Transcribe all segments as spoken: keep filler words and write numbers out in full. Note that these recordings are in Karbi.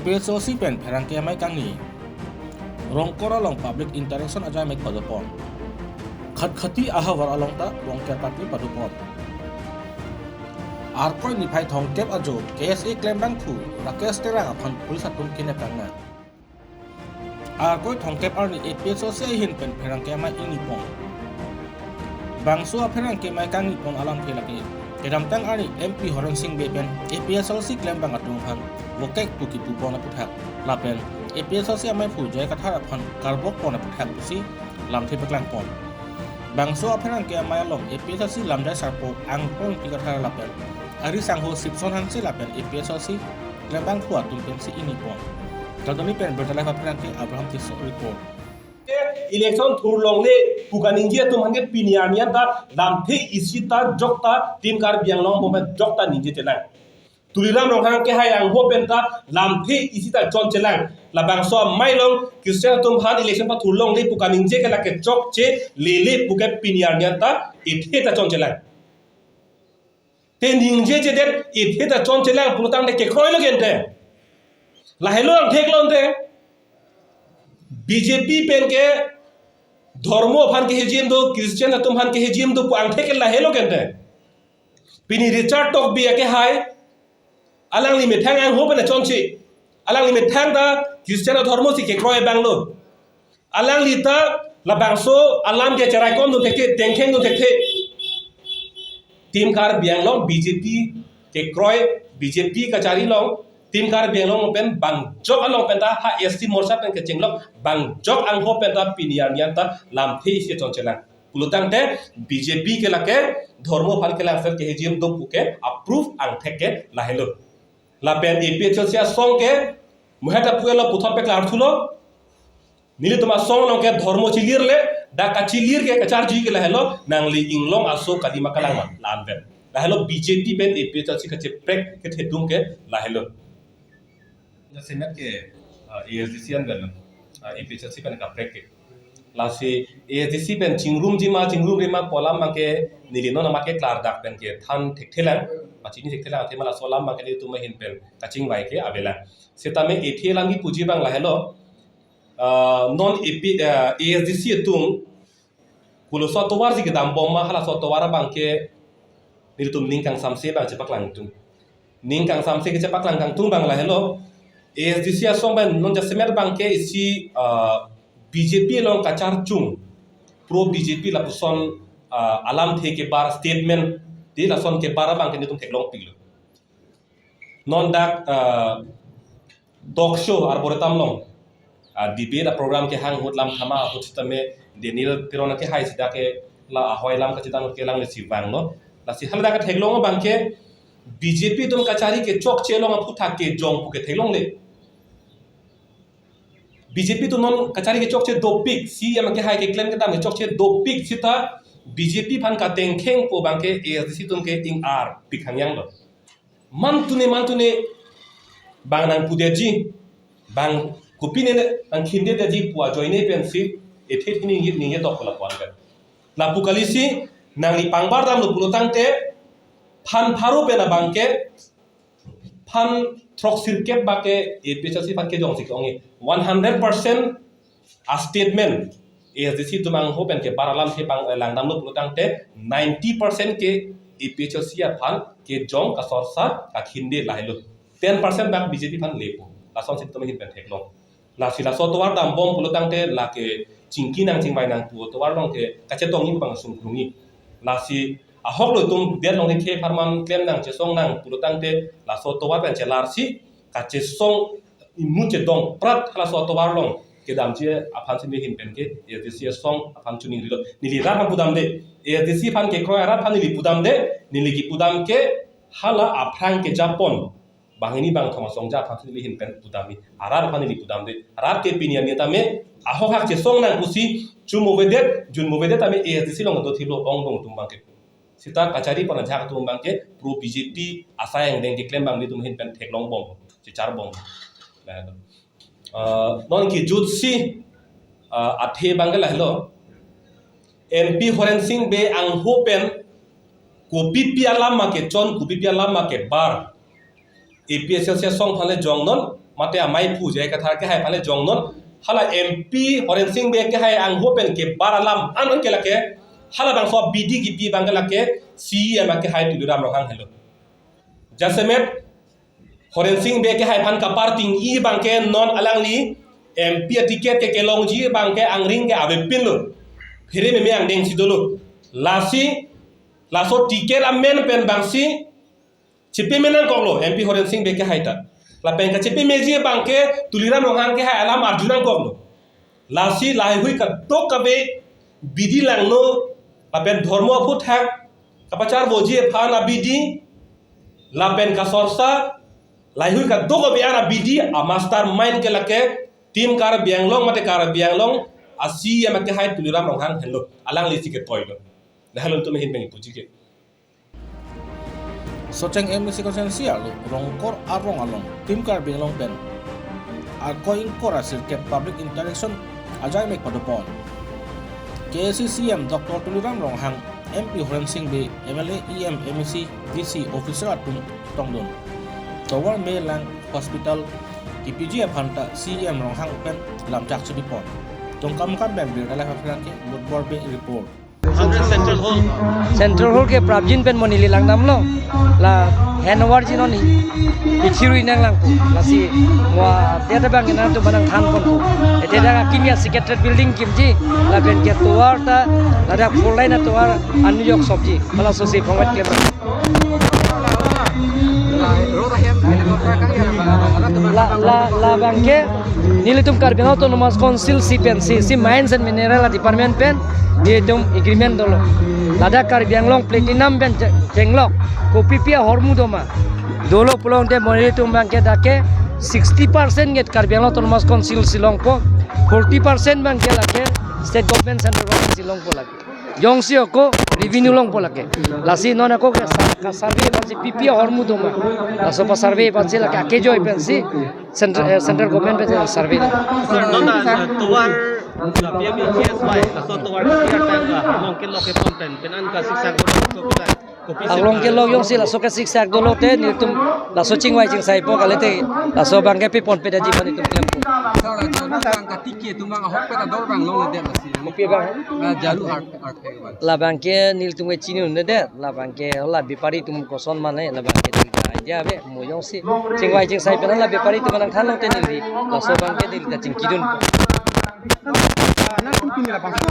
APHLC pen pherangke amei kangni Rongkor along public interaction ajai mek padopon. Khatkhati ahavar along ta Rongker party padopon. Arkoi niphai thomkep ajo KSA klembangphu Rakesh Terang aphan police atum kidnap kangnang. Arkoi thomkep arni APHLC ahin pen pherangke amei ingnipon. Bangso apherangke amei kangnipon alamthe lake kedamtang arni MP Horen Sing Bey pen APHLC klembang atum aphan vokek pu kipupon aputhak lapen APHLC ameiphu J I Kathar aphan karbokpon aputhak pusi lamthe paklangpon. Bangso apherangke amei along APHLC lamjai sarpo Angpon P Kathar lapen ari sangho Sipson Hanse lapen APHLC klembangphu atum pensi ingnipon. Kadoni pen Bertalai apherangke Abraham Tisso report. Election thurlongle pu kaningje atum aphan ke pini arni an ta lamthe isi ta jokta Team Karbi Anglong bom jokta ningje chelang. Tuliram Ronghang kehai angho pen ta lamthe isi ta chon chelang. Labangso amei along Christian atum aphan election pathurlongle pu kaningje ke lake chokche lele pu ke pini arni an ta ethe ta chon chelang. Te ningjejedet ethe ta chon chelang pulotangte kekroilo gente. Lahelo angthek lo ante. BJP pen ke dhormo aphan kehejim do, Christian atum aphan kehejim do pu angthek ke lahelo gente. Pini Richard Tokbi akehai, alangli methang angho pen chonche. Alangli methang ta Christian adhormo si kekroi abang lo. Alangli ta labangso alam ke cherai kom dun thekthe, tengkheng dun thekthe. Team Karbi Anglong BJP kekroi, BJP kachari along, Team Karbi Anglong pen bangjok along pen ta ha ST Morcha pen kechenglok bangjok angho pen ta pini arni an ta lamthe isi chon chelang. Pulotangte BJP ke lake dhormo aphan kelangser kehejim do pu ke approve angthek ke lahelo. Lapen APHLC asong ke muheta puelo puthot peklar thulo. Nelitum asong along ke dhormo chilir le, dak kachilir ke kacharji ke lahelo, nangli inglong aso kalima kalang ma, la-an pen. Lahelo BJP pen APHLC kacheprek kethedung ke lahelo. Jasemet ke, ah, ASDC an pen, ah, APHLC pen kaprek ke. Lasi ASDC pen chingrumji ma, chingrumre ma pu alam abang ke neli non amat ke klardak pen kethan thekthelang, pachini thekthelang, athema laso alam abang ke nelitum ahin pen kachingvai ke avelang. Setame ethe alam kipuji abang lahelo, ah, non AP, ah, ASDC atum koloso atovar si kedam bom ma, halaso atovar abang ke nelitum ning kangsamse abang chepaklang tung. Ning kangsamse kechepaklang kangtung abang lahelo. ASDC asong pen non jasemet abang ke isi, ah, BJP along kacharchung, pro BJP lapuson, ah, alamthe kebar, statement, di lason kebar abang ke nelitum theklongpiklo. Non dak, ah, talk show arboretum along, ah, debate aprogram kehang ahut lam thama ahut setame Daniel Teron akehai si dak ke la ahoi alam kachedam ke alanglisi vanglo. Lasi haladak theklong abang ke BJP atum kachari ke chokche along aphuthak kejong pu ke theklongle. BJP atum non kachari ke chokche dopik, CEM akehai keklem kedam ke chokche dopik seta BJP aphan katengkheng pu abang ke ASDC atum ke ing-arpik hangyanglo. Mantune, mantune, bang nangpudetji, bang kopine nangkhindedetji pu ajoine pensi ethe ningje, ningje tok lapu-an pen. Lapu kalisi nangli pangbar damlo pulotangte phan pharo pen abang ke phan throksirkep abang ke APHLC aphan kejongsi ke-ong-e. One hundred percent a statement ASDC atum angho pen kebar alamthe abang, eh, langdamlo pulotangte ninety percent ke APHLC aphan kejong kasorsa kakhinde lahelo. Ten percent abang BJP aphan lepo. Lasonsi nelitum ahin pen theklong. Lasi laso atovar dam bom pulotangte lake chingki nang chingvai nang pu atovar along ke kachetongji abang sungkrungji. Lasi ahok lo itum det along ke pharman klem nang chesong nang pulotangte laso atovar pen chelarsi kachesong imu chedong prat halaso atovar along kedamji aphansi neli ahin pen ke ASDC asong aphan choningrilo. Neli rat aphan pudamde, ASDC aphan kekroi arat aphan neli pudamde, neli kipudam ke hala aphrang kejapon banghini bangthom asong ja aphansi neli ahin pen pudamji. Arat aphan neli pudamde. Arat ke pini arni tame ahok hak chesong nang pusi chu movedet, jun movedet tame ASDC along dothilo ongdung atum abang ke. Seta kachari pon ajahak atum abang ke pro BJP asai angdeng keklem abang nelitum ahin pen theklong bom, chechar bom. Nah, eh, non kejutsi, eh, athe abang ke lahelo. MP Horen Sing Bey angho pen kopipi alam ma kechon, kopipi alam ma kebar. APHLC asong aphan le jongnon, mate amei pu J I Kathar akehai aphan le jongnon, hala M P Horen Sing Bey akehai angho pen kebar alam an ke lake, halabangso abidi kipi abang ke lake C E M akehai Tuliram Ronghang henlo. Jasemet Horen Sing Bey akehai aphan kaparting-i abang ke non alangli M P aticket ke kelongji abang ke angring ke avepinlo. Phere meme angdeng si dolo. Lasi, laso ticket amen pen abang si chepemenangkoklo M P Horen Sing Bey akehai ta. Lapen kachepemeji abang ke Tuliram Ronghang akehai alam arjunangkoklo. Lasi lahaihui kadokave bidi langno lapen dhormo aphuthak kapacharvoji aphan abidi lapen kasorsa lahaihui kadokave an abidi amastermind ke lake Team Karbi Anglong mate Karbi Anglong a-C E M akehai Tuliram Ronghang henlo, alangli si ketoilo. Lahelo itum ahin pen ipuji ke. Socheng M A C constituency arlo Rongkor arong along Team Karbi Anglong pen akoi ingkoi ra sirkep public interaction ajaimek padopon. K A A C C E M Doctor Tuliram Ronghang, M P Horen Sing Bey, M L A, E M, M A C, V C, officer atum tongdun. Tovar me lang hospital kipiji aphan ta C E M Ronghang pen lamchak chedipon. Tongkam kam pen Birta Live Aphrang ke Mutbor Bey report. Central Hall. Central Hall ke prapjin pen mo neli langdamlo. La handover ji non ni. Ichiru inang langpo. Lasi wa dia ta bang inang tu manang thanponpo. Ete dak akimi a-Secretariat building kimji. Lapen ke tovar ta, ladak four lane atovar anujok sopji. Hala sosi phongvet klem. La, la, labang ke nelitum Karbi Anglong Autonomous Council si pensi, si Mines and Mineral Department pen nelitum agreement dolo. Ladak Karbi Anglong Platinum pen che-, chenglok kopipi ahormu doma. Dolo pulote mo nelitum abang ke dak ke sixty percent nget Karbi Anglong Autonomous Council si longpo, forty percent abang ke lake State Government, Central Government si longpo lake. Jongsi ako revenue longpo lake. Lasi non ako ke sa-, ka-survey pensi pipi ahormu doma. Laso pa-survey pensi lake akejoi pensi central, eh, central government pen survey. Sir, non na, eh, tovar, eh, P M E G S Y, laso tovar T R tang ka, along kelok kepon pen, pen an ka siksak ko, so kita, kopi along kelok jongsi laso ke siksak dolote, nelitum laso chingvai chingsaipo kalite, laso abang ke piponpe daji aphan itum klempo. Sir, laso abang ka ticket atum abang ahok pen ador abang longledet lasi. Kopi abang? Ah, jalu art, art ke abang. Labang ke nelitum ke chini un'edet, labang ke hala bepari atum koson mane, labang ke neli idea ave, mo jongsi chingvai chingsai pen hala bepari atum nangthanlo te neli, laso abang ke neli ta chingkidun. Nangtum pini labangso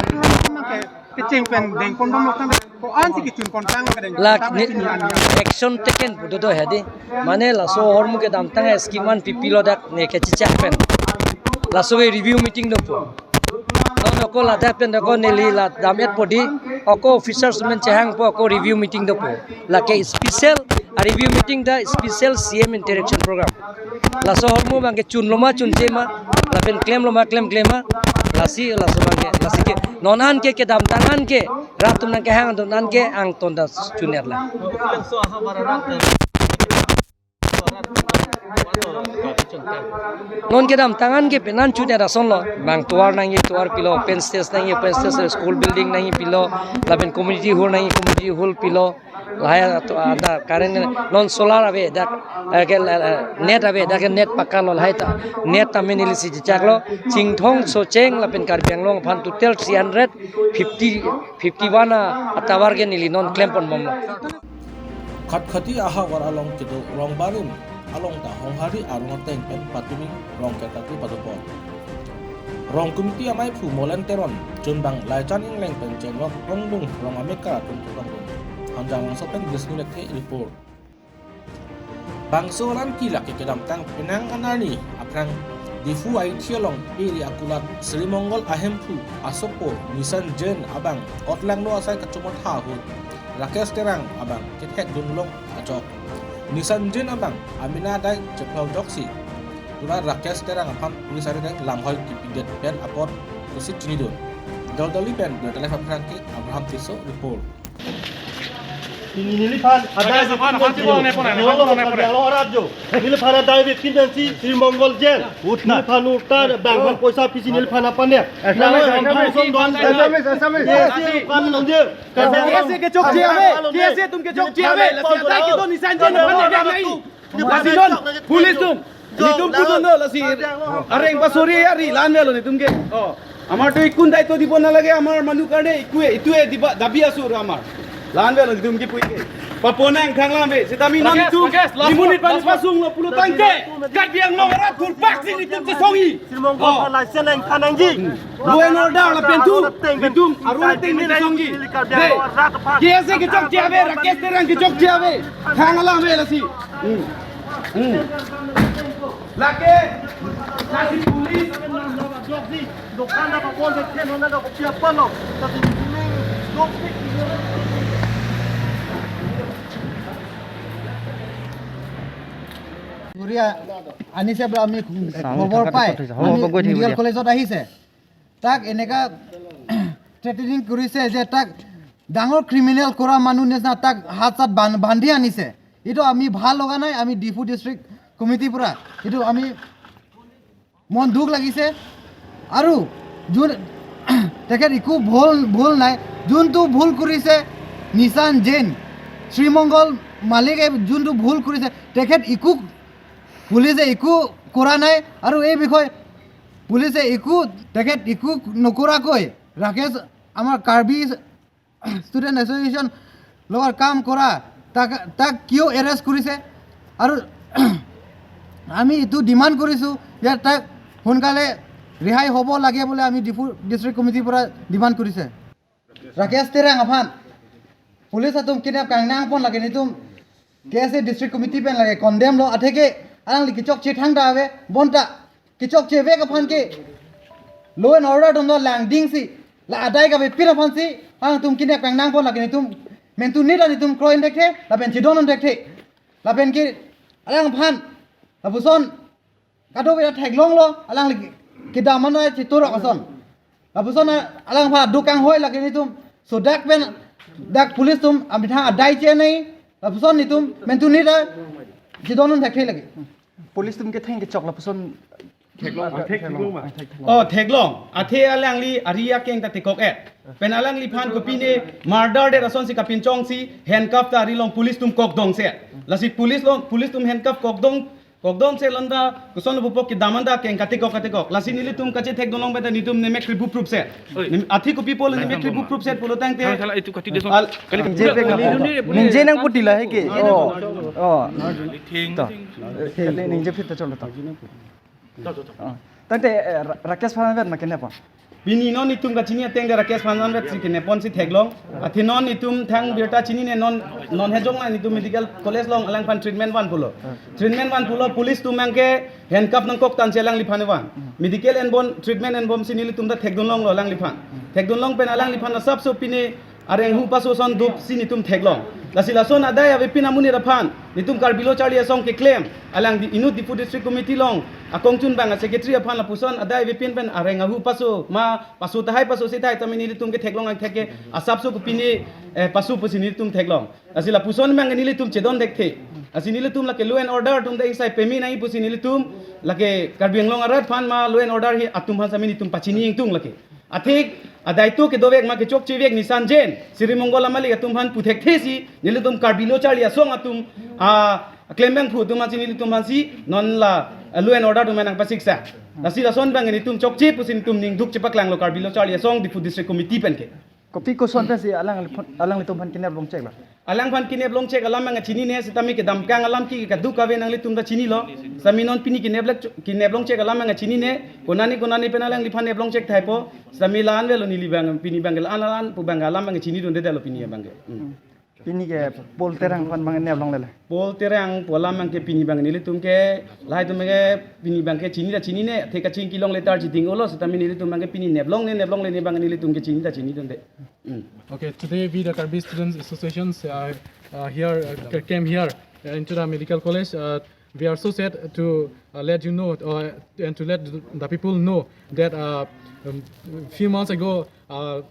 ke kecheng pen dengpon bomlo tangte, ko-ansi kechun pon tang kedeng. La tame ni pini an ya. Action taken pu do do hedi. Mane laso ahormu kedamtang a-scheme an pipilo dak ne kechechak pen. Laso ke review meeting dopo. Non ako ladak pen ako neli la dam-etpo di, ako officers men chehangpo, ako review meeting dopo. Lake special, a-review meeting ta special C M interaction program. Laso ahormu abang ke chunloma chunchema, lapen klemloma klemklema, lasi laso abang ke, lasi ke, non an ke kedamtang an ke, rat atum nangkehang atum an ke, angton ta chun-et lang. Non kedamtang an ke penan chun-et asonlo. Bang tovar nangji tovar pilo, open stage nangji open stage, school building nangji pilo, lapen community hall nangji community hall pilo. Lahai atu ada current non solar ave dak, eh, ke, eh, net ave dak ke net pakka lo lahai ta. Net tame neli si chechaklo. Chinthong Socheng lapen Karbi Anglong aphan total three hundred fifty, fifty-one a, atovar ke neli non klempon bomlo. Khatkhati ahavar along kedo rong barim along ta Honghari arong ateng pen patumi rong kertatu padopon. Rong committee amaiphu Molen Teron chunbang Laichan Engleng pen chenglok rongdung rong amekar atum chetongdun. Hanjanglangso pen Bishnu Lekthe report. Bangso alam ke lake kedamtang penang anarni aphrang Diphu Aithe along Piri akulat Sri Mongol ahemphu asopo Nisan Jain abang otlangno asai kachomotha ahut Rakesh Terang abang kethekdun long achok. Nisan Jain abang amena adai chephlok joksi tura Rakesh Terang aphan police areng lamhoi kipidet pen apot pusi chinidun. Daldali pen Birta Live Aphrang ke Abraham Tisso report. Niliphan adai, niliphan adai, niliphan adai, Sri Mongol Jain. Niliphan utan bang bang poisa pisi niliphan aphan ya. Assamese, Assamese. Assamese ke chokche ave, Assamese atum ke chokche ave. Lasi adai kedo Nisan Jain aphan ya nai. Lasi non police atum Nitum pudun do lasi. Areng pasori ari la-an avelo nitum ke. Oh. Amar to ikkun daito dibo nalage, amar manu karne ikkue, itue diba dabi asur amar. La-an avelo nitum ke puike. Papo nangthang lam ave, sitame non Rakesh, nitum, Rakesh, last nimun word, nipani last word. Pasung lo pulo tangte. Karbi Anglong arat kurpak si nitum chesongji. Sri Mongol Oh. Phalai se nangthan nangji. Law and order lapen tu, nitum aron ateng chesongji. Dei. K S A kechokche ave, Rakesh Terang kechokche ave. Thang alam ave lasi. Hmm. Hmm. Lake, lasi police. Korea anise বোলে আমি খবৰ পাই, আমি মেডিকেল কলেজত আহিছে। তাক এনেকা থ্ৰেটেনিং কৰিছে যে তাক ডাঙৰ ক্ৰিমিনেল কৰা মানুহ নিচিনা তাক হাত চাত বান-, বান্ধি আনিছে। এইটো আমি ভাল লগা নাই, আমি ডিফু ডিষ্ট্ৰিক্ট কমিটিৰ পৰা এইটো আমি মন দুখ লাগিছে। আৰু যোন তেখেত একো ভুল, ভুল নাই, যোনটো ভুল কৰিছে নিশান জৈন, শ্ৰীমংগল মালিকে যোনটো ভুল কৰিছে, তেখেত একো, পুলিচে একো কৰা নাই। আৰু এই বিষয়ে পুলিচে একো, তেখেত একো নকৰাকৈ ৰাকেশ, আমাৰ কাৰ্বি ষ্টুডেণ্ট এছ'চিয়েশ্যন লগত কাম কৰা তাক, তাক কিয় এৰেষ্ট কৰিছে? আৰু আমি এইটো ডিমাণ্ড কৰিছোঁ যে তাক সোনকালে ৰেহাই হ'ব লাগে বুলি আমি ডিফু ডিষ্ট্ৰিক্ট কমিটিৰ পৰা ডিমাণ্ড কৰিছে। ৰাকেশ Terang aphan police atum kinep kangnang pon lake nitum K S A district committee pen lake condemn lo, atheke alangli kechokche thangta ave, bonta kechokche vek aphan ke law and order atum do langding si la adai kavepin aphan si alangtum kinep kangnang pon lake nitum mentu nita nitum kroin dekthe lapen chidon dekthe lapen ke alangphan lapuson kadokave theklonglo, alangli kedam mana chiturok ason. Lapuson alangphan dukang hoi lake nitum sodak pen dak police atum amethang adai chenei, lapuson nitum mentu nita chidon thekthe lake. Police atum ketheng kechok lapuson theklong, theklong, theklong. Oh, theklong. Athe alangli ari akeng ta tekok-et. Pen alangliphan kopine murder det asonsi kapinchongsi handcuff ta ari along police atum kokdongse. Lasi police along, police atum handcuff kokdong, kokdongse lonta kosonlo pupo kedam anta akeng katekok katekok. Lasi nelitum kachethekdun long beta nitum nemek kribuprup se. Oi. Nem-, athi kopi pulo nemek kribuprup se pulo tangte. Thala, thala, itu kati dia Al- Kali Ningje pek nang. Ningje nangputi la he ke. Oh. Oh. Thing. To. Kali ningje phit ta cholo to. Oh. Tangte, eh, Ra-, Rakesh aphan vet ma kinep pon. Pini non nitum kachini ateng ke Rakesh aphan vet si kinep ponsi theklong. Athe non nitum thang birta chinine non, non hejong la nitum medical college along alangphan treatment van pulo. Treatment van pulo police atum abang ke handcuff nangkok tansi alangliphan van. Medical enbom treatment enbomsi nelitum ta thekdun longlo alangliphan. Thekdun long pen alangliphan asapso pine areng ahu paso ason dopsi nitum theklong. Lasi lason adai avepin amonit aphan nitum Karbi Lo Charli Asong keklem alang di inut Diphu District Committee along akongchun abang a-secretary aphan lapuson adai avepin pen areng ahu paso ma paso tahai paso sethai tame nelitum ketheklong angthek ke asapso kopine, eh, paso pusi nelitum theklong. Lasi lapuson abang nelitum chedon dekthe. Lasi nelitum lake law and order atum ta ingsai peme nai pusi nelitum lake Karbi Anglong arat aphan ma law and order hi atum aphan sami nitum pachini ingtung lake. Athik, adaito kedovek ma kechokche vek Nisan Jain, Sri Mongol amalik atum aphan puthekthe si, nelitum Karbi Lo Charli Asong atum, a, klembang phu atum aphansi nelitum aphansi, non la, a, law and order atum nangpasiksa. Lasi lason abang nelitum chokche pusi nelitum ning duk chepaklanglo Karbi Lo Charli Asong Diphu District Committee pen ke. Kopi koson pensi alang, alanglitum aphan kinep longchek la? Alangphan kinep longchek alam abang chinine, sitame kedamkang alam ke kadokave nanglitum ta chinilo. Sami non pini kinep lek, kinep longchek alam abang chinine, konane konane pen alangliphan nep longchek thaipo. Sami la-an avelo neli abang, pini abang la-an la-an pu abang alam abang chinidundedetlo pini abang ke. Hmm. Pini ke Paul Terang aphan abang nep longlele. Paul Terang pu alam abang ke pini abang nelitum ke, lahai atum ke pini abang ke chinida chinine, the kachingki longle tar chiding-olo, sitame nelitum abang ke pini nep longle, nep longle ne abang nelitum ke chinida chinidunde. Hmm. Okay, today we, the Karbi Students Associations, uh, uh, here, uh, ca-, came here, uh, into the medical college. Uh, we are so sad to, uh, let you know, uh, and to let the people know that, uh, um, few months ago, uh,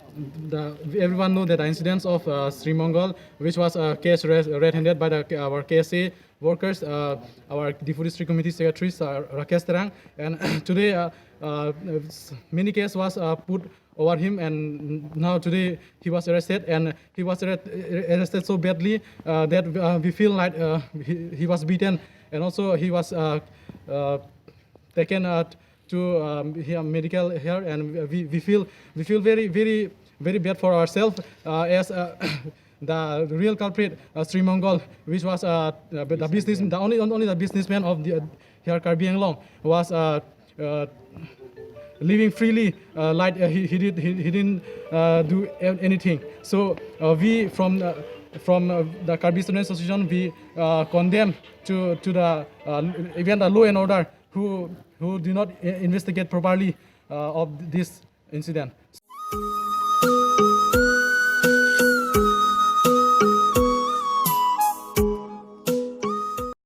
the, everyone know that the incidents of, uh, Sri Mongol, which was, uh, case red, red-handed by the, our K S A workers, uh, our Diphu District Committee Secretary, uh, Rakesh Terang, and today, uh, uh, s-, many case was, uh, put over him, and now today he was arrested, and he was arre-, arrested so badly, uh, that, uh, we feel like, uh, he, he was beaten, and also he was, uh, uh, taken uh, to um, here medical here, and we, we feel we feel very very very bad for ourselves uh, as uh, the real culprit, uh, Sri Mongol, which was uh, uh, the business, the only only the businessman of the uh, here Karbi Anglong, was uh, uh, living freely, uh, like uh, he, he did he, he didn't uh, do a- anything. So uh, we from uh, from uh, the Karbi Students Association, we uh, condemn to to the uh, even the law and order who who do not i- investigate properly uh, of this incident.